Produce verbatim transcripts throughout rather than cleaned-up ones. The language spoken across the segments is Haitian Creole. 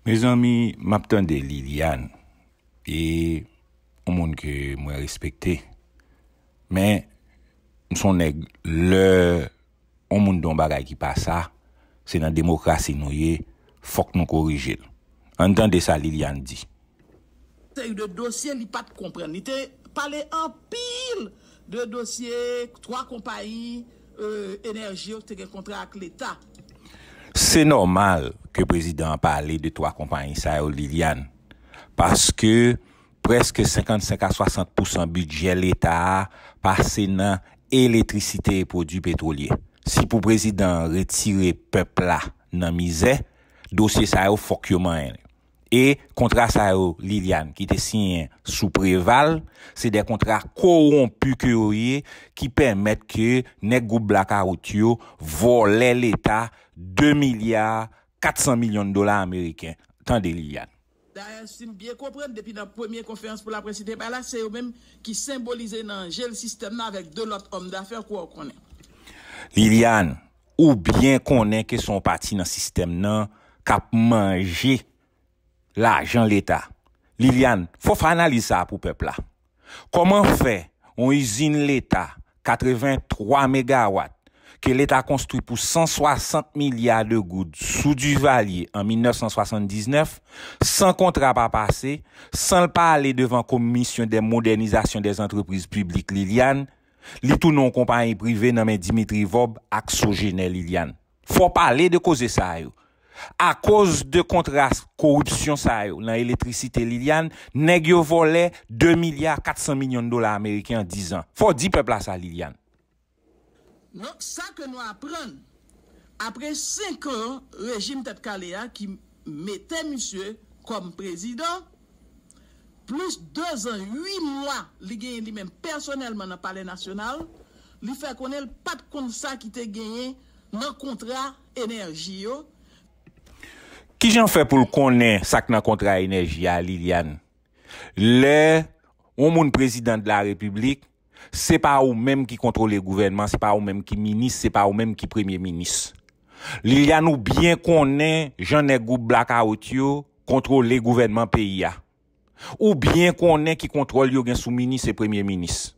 Mezanmi, m ap tande Liliane, e yon moun ke mwen respekte. Men, m se yon nèg, lè yon moun di yon bagay ki pa sa, se nan demokrasi nou ye, fòk nou korije l. Ann tande sa Liliane di. Seri de dosye li pa t konprann. Li te pale anpil de dosye twa konpayi enèji yo ki te gen kontra ak Leta. Se nòmal ke prezidan an pale de twa konpayi sa yo, Liliane, paske prèske senkannsenk a swasant pousan bidjè Leta a pase nan eletrisite e pwodui petwolye. Si pou prezidan an retire pèp la nan mizè, dosye sa yo fòk yo manyen. E kontra sa yo, Liliane, ki te siyen sou Preval, se de kontra kowonpi ke yo ye, ki pèmèt ke nèg gwoup blakawout yo vòlè Leta de milya kat san milyon dola ameriken. Tande Liliane. Dayè, si m byen konprann, depi nan premye konferans pou laprès li te bay la, se yo menm ki senbolize nan je l sistèm nan avèk de lòt òm dafè ke w konnen. Liliane, ou byen konnen ke se yon pati nan sistèm nan k ap manje lajan Leta. Liliane, fò w fè analiz sa a pou pèp la. Kòman fè yon izin Leta katrevenntwa megawat ke Leta konstwi pou san swasant milya de goud sou Duvalier an mil nèf san swasanndiznèf, san kontra pa pase, san l pa ale devan Commission de Modernisation des Entreprises Publiques, Liliane, li tounen yon konpayi prive nan men Dimitri Vorbe ak Sogener, Liliane. Fò w pale de koze sa yo. Akoz de kontra koripsyon sa yo nan eletrisite, Liliane, nèg yo vòlè de milya kat san milyon dola ameriken an diz an. Fò w di pèp la sa, Liliane. Donk, sa ke nou aprann, apre senk an rejim Tèt Kale a ki mete misye kòm prezidan, plis dezan uit mwa li genyen li menm pèsonèlman nan Palè Nasyonal, li fè konnen l pa t konn sa ki te genyen nan kontra enèji yo. Kijan fè pou l konnen sa k nan kontra enèji a, Liliane? Lè yon moun prezidan de la repiblik, se pa ou menm ki kontwole gouvènman, se pa ou menm ki minis, se pa ou menm ki premye minis. Liliane, ou byen konnen jan nèg gwoup blakawout yo kontwole gouvènman peyi a. Ou byen konnen ki kontwòl yo gen sou minis e premye minis.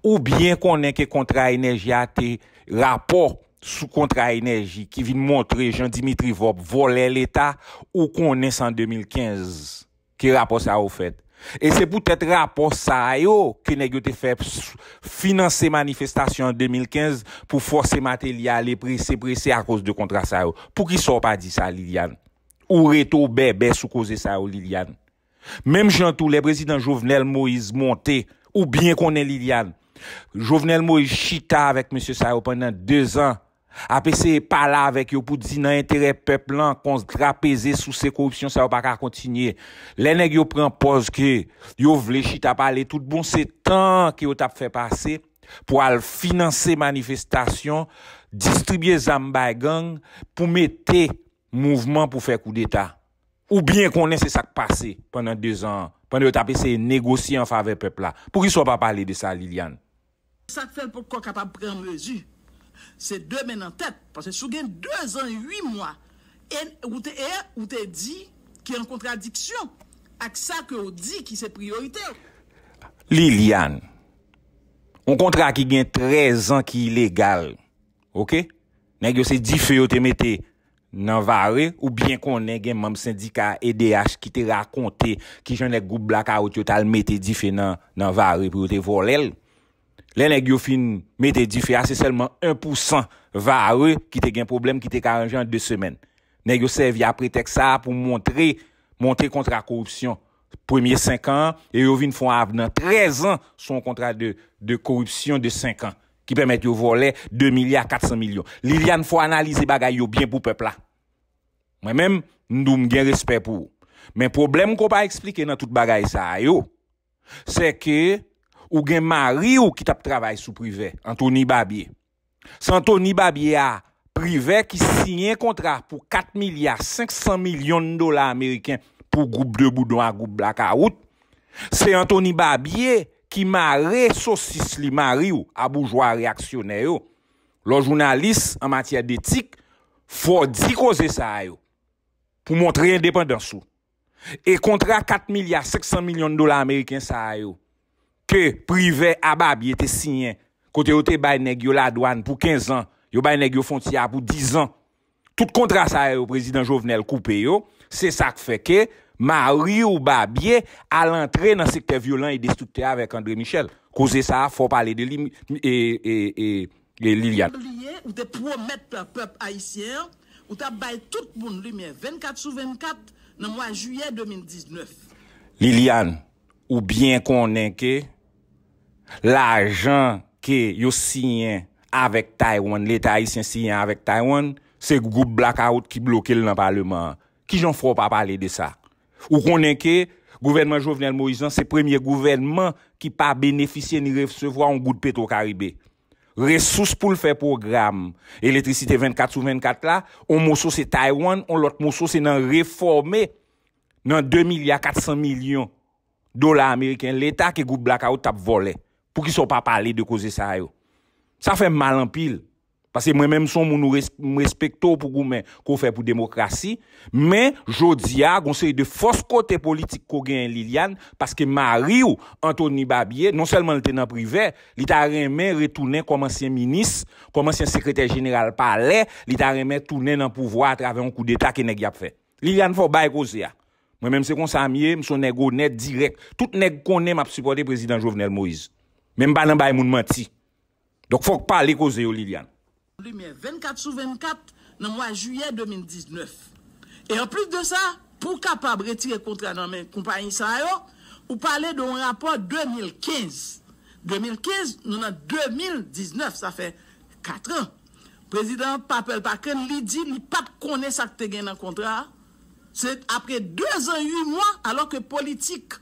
Ou byen konnen ke kontra enèji a te rapò sou kontra enèji ki vin montre jan Dimitri Vorbe vòlè Leta, ou konnen sa an de mil kenz ke rapò sa yo fèt. E se poutèt rapò sa yo ke nèg yo te fè s- finanse manifestasyon an de mil kenz pou fòse Martelly ale prese prese akoz de kontra sa yo. Poukisa w pa di sa, Liliane? Ou rete w bèbè sou koze sa yo, Liliane. Menm jan tou, lè prezidan Jovenel Moïse monte, ou byen konnen, Liliane, Jovenel Moïse chita avèk mesye sa yo pandan dezan, ap eseye pale avèk yo pou di nan enterè pèp lan, kontra peze, souse koripsyon sa yo pa ka kontinye. Lè nèg yo pran pòz ke yo vle chita pale tout bon, se tan ke yo t ap fè pase pou al finanse manifestasyon, distribye zam bay gang pou mete mouvman pou fè koudeta. Ou byen konnen se sa k pase pandan dezan an, pandan yo t ap eseye negosye an favè pèp la. Poukisa w pa pale de sa, Liliane? Sa k fè l potko kapab pran mezi, se de men nan tèt. Paske si w gen dezan uit mwa, e ou te, e ou te di ki an kontradiksyon ak sa ke w di ki se priyorite w. Liliane, yon kontra ki gen trèz an ki ilegal, oke? Nèg yo se dife yo te mete nan Vare, ou byen konnen gen manm sendika E D H ki te rakonte kijan nèg gwoup blakawout yo t al mete dife nan, nan Vare pou yo te vòlè l. Lè nèg yo fin mete dife a, se sèlman en pousan Vare ki te gen pwoblèm, ki te ka ranje an de semèn. Nèg yo sèvi a pretèks sa a pou montre, montre kontra koripsyon premye senk an an, e yo vin fè yon avnan trèz an sou yon kontra de, de koripsyon de senk an, ki pèmèt yo vòlè de milya kat san milyon. Liliane, fò w analize bagay yo byen pou pèp la. Mwen menm, m di w m gen respè pou ou. Men pwoblèm ke w pa eksplike nan tout bagay sa a yo, se ke ou gen mari w ki t ap travay sou Privè, Anthony Barbier. Se Anthony Barbier a, Privè, ki siyen kontra pou kat milya senk san milyon dola ameriken pou gwoup de boudon ak gwoup blakawout. Se Anthony Barbier ki mare sosis li, mari w, a boujwa reyaksyonè yo. Lè w jounalis an matyè detik, fò w di koze sa a yo. pou montre endepandans ou. E kontra kat milya senk san milyon dola ameriken sa a yo, ke Privè a Babye te siyen, kote yo te bay nèg yo ladwàn pou kenz an, yo bay nèg yo fwontyè a pou diz an. Tout kontra sa yo, Prezidan Jovenel koupe yo, se sa k fè ke mari w Babye al antre nan sektè vyolan e destriktè avèk André Michel. Koze sa a, fò w pale de li, e, e, e, e Liliane. Bliye, ou te pwomèt pèp ayisyen an, ou t ap bay tout moun limyè vennkat sou vennkat nan mwa jiyè de mil diznèf. Liliane, ou byen konnen ke lajan ke yo siyen avèk Taiwan, Leta ayisyen siyen avèk Taiwan, se gwoup Blackout ki bloke l nan paleman an. Kijan fè w pa pale de sa? Ou konnen ke gouvènman Jovenel Moïse lan se premye gouvènman ki pa benefisye ni resevwa yon goud Petro Caribe. Resous pou l fè pwogram elektrisite vennkat sou vennkat la, yon moso se Taiwan, yon lòt moso se nan refòme nan de milya kat san milyon dola ameriken Leta ke gwoup Blackout t ap vòlè. Poukisa w pa pale de koze sa yo? Sa fè m mal anpil. Paske mwen menm, se yon moun ou res-, m respekte w pou goumen ke w fè pou demokrasi. Men, jodi a, gen yon seri de fòs kote politik ke w genyen, Liliane, paske mari w, Anthony Babye, non sèlman l te nan Privè, li ta renmen retounen kòm ansyen minis, kòm ansyen sekretè jeneral palè, li ta renmen tounen nan pouvwa atravè yon koudeta ke nèg y ap fè. Liliane, fò w bay koze a. Mwen menm, se konsa m ye, m se yon nèg onèt, dirèk. Tout nèg konnen m ap sipòte Prezidan Jovenel Moïse. Men m pa nan bay moun manti. Donk, fòk pale koze yo, Liliane. Limyè vennkat sou vennkat nan mwa jiyè de mil diznèf. E anplis de sa, pou w kapab retire kontra nan men konpayi sa yo, ou pale de yon rapò de mil kenz. De mil kenz, nou nan de mil diznèf, sa fè kat an. Prezidan Papel Paken, li di li pa t konnen sa k te gen nan kontra a. Se apre de zan uit mwa, alò ke politik.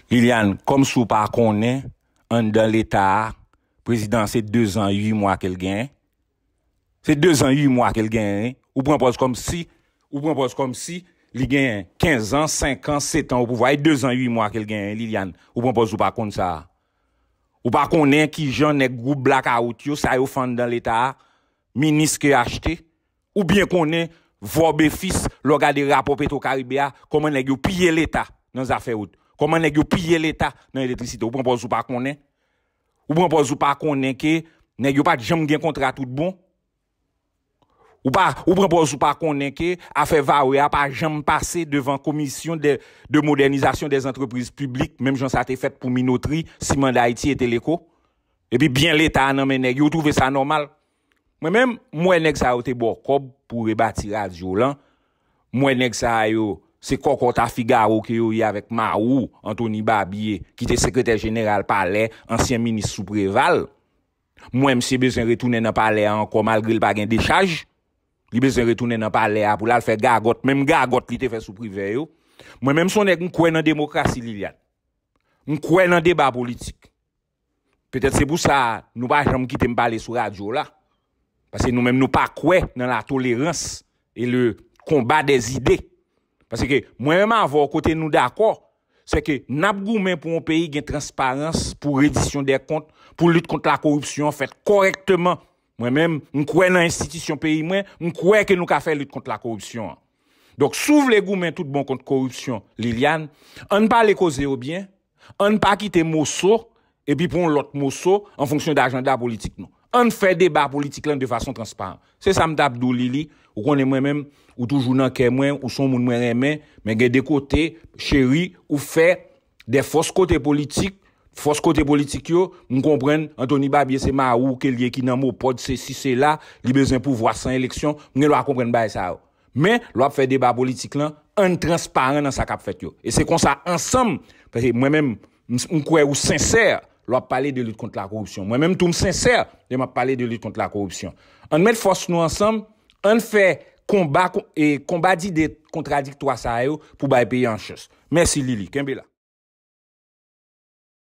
Liliane, kòmsi w pa konnen, anndan Leta a, prezidan an se de zan uit mwa ke l genyen. Se de zan uit mwa ke l genyen, wi. Ou pran pòz kòmsi, ou pran pòz kòmsi li genyen kenz an, senk an, sèt an o pouvwa. E de zan uit mwa ke l genyen, Liliane. Ou pran pòz ou pa konn sa a. Ou pa konnen kijan nèg gwoup Blackout yo, sa yo fè anndan Leta a, minis ke achte. Ou byen konnen, vòbefis, lè w gade rapò Petro Caribe a, kòman nèg yo piye Leta nan zafè wout. Kòman nèg yo piye Leta nan elektrisite. Ou pran pòz ou pa konnen. Ou pran pòz ou pa konnen ke nèg yo pa t janm gen kontra tout bon. Ou pa, ou pran pòz ou pa konnen ke afè Vawe a pa janm pase devan Commission de, de Modernisation des Entreprises Publiques, menm jan sa te fèt pou Minotri, Siman Dayiti e Teleco. Epi byen Leta a nan men nèg yo, ou twouve sa nòmal? Mwen menm, m wè nèg sa yo te ba w kòb pou rebati radyo w lan. M wè nèg sa yo, se kòkòt a Figaro ke yo ye avèk mari w, Anthony Babye, ki te sekretè jeneral palè, ansyen minis sou Preval. M wè misye bezwen retounen nan palè a ankò malgre l pa gen dechaj. Li bezwen retounen nan palè a pou l al fè gagòt, menm gagòt li te fè sou Privè yo. Mwen menm se yon nèg m kwè nan demokrasi, Liliane. M kwè nan deba politik. Petèt se pou sa nou pa janm kite m pale sou radyo la. Paske nou menm nou pa kwè nan la tolérance et le combat des idées. Paske mwen menm avè w kote nou dakò, se ke n ap goumen pou yon peyi gen transparans, pou redisyon dè kont, pou lit kont lakoripsyon an fèt kòrèkteman. Mwen menm, m kwè nan enstitisyon peyi mwen, m kwè ke nou ka fè lit kont lakoripsyon an. Donk, si w vle goumen tout bon kont koripsyon, Liliane, ann pale koze yo byen, ann pa kite moso, epi pran yon lòt moso an fonksyon de ajanda politik nou. Ann fè deba politik lan de fason transparan. Se sa m t ap di w, Lili. Ou konnen mwen menm, ou toujou nan kè mwen, ou se yon moun mwen renmen, men gen de kote, cheri, ou fè de fòs kote politik, fòs kote politik yo, m konprann, Anthony Babye se mari w ke l ye ki nan MOPOD, sesi, sela, li bezwen pouvwa san eleksyon, m gen dwa konprann bagay sa yo. Men, lè w ap fè deba politik lan, ann transparan nan sa k ap fèt yo. E se konsa, ansanm, paske mwen menm, m, m kwè ou sensè lè w ap pale de lit kont lakoripsyon. Mwen menm tou, m sensè lè m ap pale de lit kont lakoripsyon. Ann met fòs nou ansanm, ann fè konba, e, konba dide kontradiktwa sa yo pou bay peyi a yon chans. Mèsi, Lili. Kenbe la.